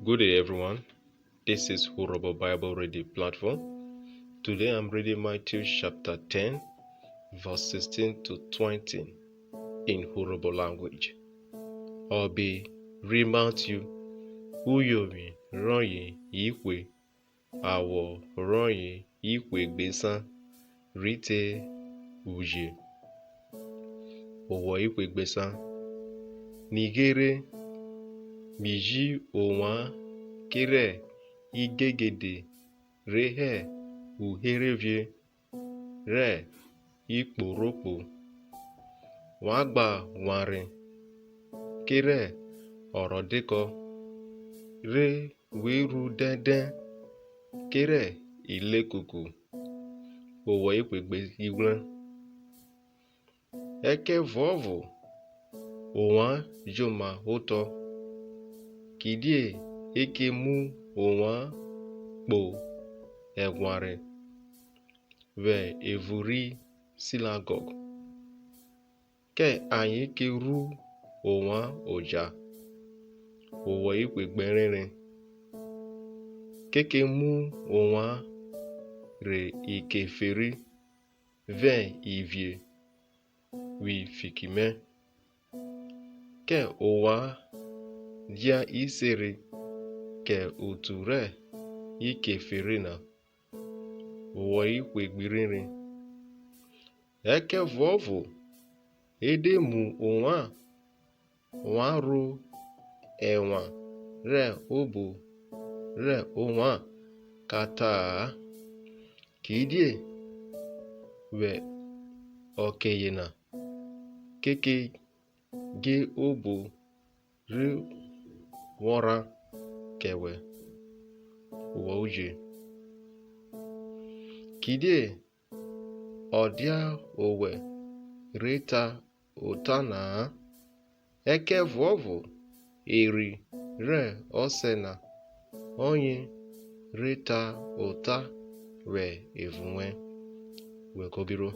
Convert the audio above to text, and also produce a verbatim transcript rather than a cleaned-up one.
Good day, everyone. This is Urhobo Bible Reading Platform. Today I'm reading Matthew chapter ten, verse sixteen to twenty in Urhobo language. Ọbe ri Matthew, uyovwi rọye ihwe, awọ rọye ihwe gbesan rhi te uje. Owọ ihwe gbesan. Nighere, mi ji ovwan kerẹ igegede re hẹ uherevie rẹ ikpohrokpo. Wa gba ghwanre kerẹ ọrọdekọ, re we ru dẹndẹn kerẹ ilekuku. Owọ ihwe gbe ighwrẹn. Ẹkẹvuọvo ovwan joma otọ, kidie e ke mu ovwan kpo ẹghwanre vwẹ evun ri sinagọg, kẹ ayen ke ru ovwan oja. Owọ ihwe gbe ẹrenren. Ke ke mu ovwan rhe ikeferi vẹ ivie vwi fiki mẹ, kẹ ovwan dia iseri kẹ otu rẹ ikeferi na. Owọ ihwe gbe irhirin. Ẹkẹvuọvo e de mu ovwan, ovwan ro ẹnwan rẹ obo rẹ ovwan ka ta-a, kidie vwẹ ọke yena ke ke dje obo ri wọ rhan kẹ wẹ. Owọ uje. Kidie ọ dia owẹ re ta ota na-a, ẹkẹvuọvo Erhi rẹ Ọsẹ na ọye re ta ota vwẹ evun wẹn. Wẹ kobiruo.